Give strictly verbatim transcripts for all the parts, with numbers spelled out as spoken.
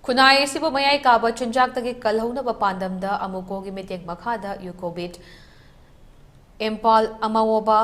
ꯈꯨꯟꯅꯥꯏ ꯑꯁꯤꯕꯨ ꯃꯌꯥꯏ ꯀꯥꯕ ꯆꯤꯟꯖꯥꯛꯇꯒꯤ ꯀꯜꯍꯧꯅꯕ ꯄꯥꯟꯗꯝꯗ ꯑꯃꯨꯀꯣꯒꯤ ꯃꯤꯠꯌꯦꯡ ꯃꯈꯥꯗ ꯌꯨꯀꯣꯕꯤꯠ ꯏꯝꯐꯥꯜ ꯑꯃꯥꯋꯣꯕꯥ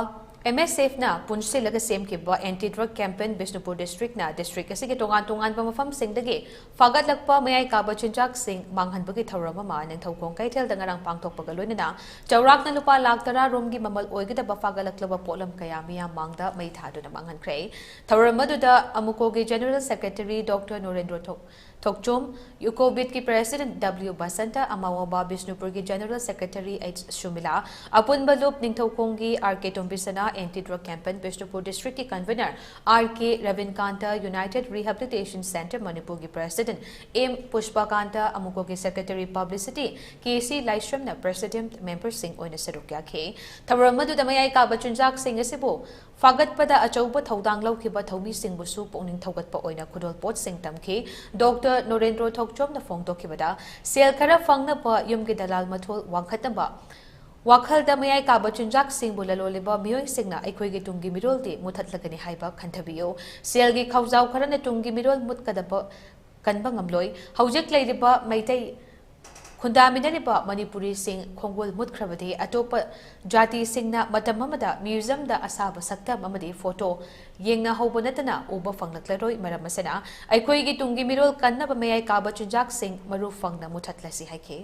MSFꯅ ꯄꯨꯟꯁꯤꯜꯂꯒ ꯁꯦꯝꯈꯤꯕ anti drug campaign Bishnupur districtꯅ district ꯑꯁꯤꯒꯤ ꯇꯣꯉꯥꯟ ꯇꯣꯉꯥꯟꯕ ꯃꯐꯝꯁꯤꯡꯗꯒꯤ ꯐꯥꯒꯠꯂꯛꯄ ꯃꯌꯥꯏ ꯀꯥꯕ ꯆꯤꯟꯖꯥꯛꯁꯤꯡ ꯃꯥꯡꯍꯟꯕꯒꯤ ꯊꯧꯔꯝ ꯑꯃ ꯅꯤꯡꯊꯧꯈꯣꯡ ꯀꯩꯊꯦꯜꯗ ꯉꯔꯥꯡ ꯄꯥꯡꯊꯣꯛꯄꯒ ꯂꯣꯏꯅꯅ ꯆꯥꯎꯔꯥꯛꯅ ꯂꯨꯄꯥ ꯂꯥꯈ ꯇꯔꯥ ꯔꯣꯝꯒꯤ ꯃꯃꯜ ꯑꯣꯏꯒꯗꯕ ꯐꯥꯒꯠꯂꯛꯂꯕ ꯄꯣꯠꯂꯝ ꯀꯌꯥ ꯃꯤꯌꯥꯝ ꯃꯥꯡꯗ ꯃꯩ ꯊꯥꯗꯨꯅ ꯃꯥꯡꯍꯟꯈ꯭ꯔꯦ꯫ ꯊꯧꯔꯝ ꯑꯗꯨꯗ ꯑꯃꯨꯀꯣꯒꯤ General Secretary Doctor ꯅꯣꯔꯦꯟꯗ꯭ꯔꯣ ꯊꯣꯛ ꯊꯣꯛꯆꯣꯝ, ꯌꯨꯀꯣꯕꯤꯠꯀꯤ President W Basanta, ꯑꯃꯥꯋꯣꯕꯥ ꯕꯤꯁꯅꯨꯄꯨꯔꯒꯤ General Secretary H ꯁꯨꯃꯤꯂꯥ, ꯑꯄꯨꯟꯕ ꯂꯨꯞ ꯅꯤꯡꯊꯧꯈꯣꯡꯒꯤ R K ꯇꯣꯝꯕꯤꯁꯅꯥ, anti drug campaign Bishnupur districtꯀꯤ convener R K ꯔꯕꯤꯟꯀꯥꯟꯇ, United Rehabilitation Centre ꯃꯅꯤꯄꯨꯔꯒꯤ President M ꯄꯨꯁꯄꯥꯀꯥꯟꯇ, ꯑꯃꯨꯀꯣꯒꯤ Secretary Publicity K C ꯂꯥꯏꯁ꯭ꯔꯝꯅ President memberꯁꯤꯡ ꯑꯣꯏꯅ ꯁꯔꯨꯛ ꯌꯥꯈꯤ꯫ ꯊꯧꯔꯝ ꯑꯗꯨꯗ ꯃꯌꯥꯏ ꯀꯥꯕ ꯆꯤꯟꯖꯥꯛꯁꯤꯡ ꯑꯁꯤꯕꯨ ꯐꯥꯒꯠꯄꯗ ꯑꯆꯧꯕ ꯊꯧꯗꯥꯡ ꯂꯧꯈꯤꯕ ꯊꯧꯃꯤꯁꯤꯡꯕꯨꯁꯨ ꯄꯨꯛꯅꯤꯡ ꯊꯧꯒꯠꯄ ꯑꯣꯏꯅ ꯈꯨꯗꯣꯜ ꯄꯣꯠꯁꯤꯡ ꯇꯝꯈꯤ꯫ ꯗꯣꯛꯇꯔ ꯅꯣꯔꯦꯟꯗ꯭ꯔꯣ ꯊꯣꯛꯆꯣꯝꯅ ꯐꯣꯡꯗꯣꯛꯈꯤꯕꯗ, ꯁꯦꯜ ꯈꯔ ꯐꯪꯅꯕ ꯌꯨꯝꯒꯤ ꯗꯂꯥꯜ ꯃꯊꯣꯜ ꯋꯥꯡꯈꯠꯅꯕ ꯋꯥꯈꯜꯗ ꯃꯌꯥꯏ ꯀꯥꯕ ꯆꯤꯟꯖꯥꯛꯁꯤꯡꯕꯨ ꯂꯂꯣꯜꯂꯤꯕ ꯃꯤꯑꯣꯏꯁꯤꯡꯅ ꯑꯩꯈꯣꯏꯒꯤ ꯇꯨꯡꯒꯤ ꯃꯤꯔꯣꯜꯗꯤ ꯃꯨꯠꯊꯠꯂꯒꯅꯤ ꯍꯥꯏꯕ ꯈꯟꯊꯕꯤꯌꯨ꯫ ꯁꯦꯜꯒꯤ ꯈꯥꯎꯖꯥꯎ ꯈꯔꯅ ꯇꯨꯡꯒꯤ ꯃꯤꯔꯣꯜ ꯃꯨꯠꯀꯗꯕ ꯀꯟꯕ ꯉꯝꯂꯣꯏ꯫ ꯍꯧꯖꯤꯛ ꯂꯩꯔꯤꯕ ꯃꯩꯇꯩ ꯈꯨꯟꯗꯥꯃꯤꯟꯅꯔꯤꯕ ꯃꯅꯤꯄꯨꯔꯤꯁꯤꯡ ꯈꯣꯡꯒꯨꯜ ꯃꯨꯠꯈ꯭ꯔꯕꯗꯤ ꯑꯇꯣꯞꯄ ꯖꯥꯇꯤꯁꯤꯡꯅ ꯃꯇꯝ ꯑꯃꯗ museumꯗ ꯑꯁꯥꯕ ꯁꯛꯇꯝ ꯑꯃꯗꯤ photo ꯌꯦꯡꯅꯍꯧꯕ ꯅꯠꯇꯅ ꯎꯕ ꯐꯪꯂꯛꯂꯔꯣꯏ꯫ ꯃꯔꯝ ꯑꯁꯤꯅ ꯑꯩꯈꯣꯏꯒꯤ ꯇꯨꯡꯒꯤ ꯃꯤꯔꯣꯜ ꯀꯟꯅꯕ ꯃꯌꯥꯏ ꯀꯥꯕ ꯆꯤꯟꯖꯥꯛꯁꯤꯡ ꯃꯔꯨ ꯐꯪꯅ ꯃꯨꯠꯊꯠꯂꯁꯤ ꯍꯥꯏꯈꯤ꯫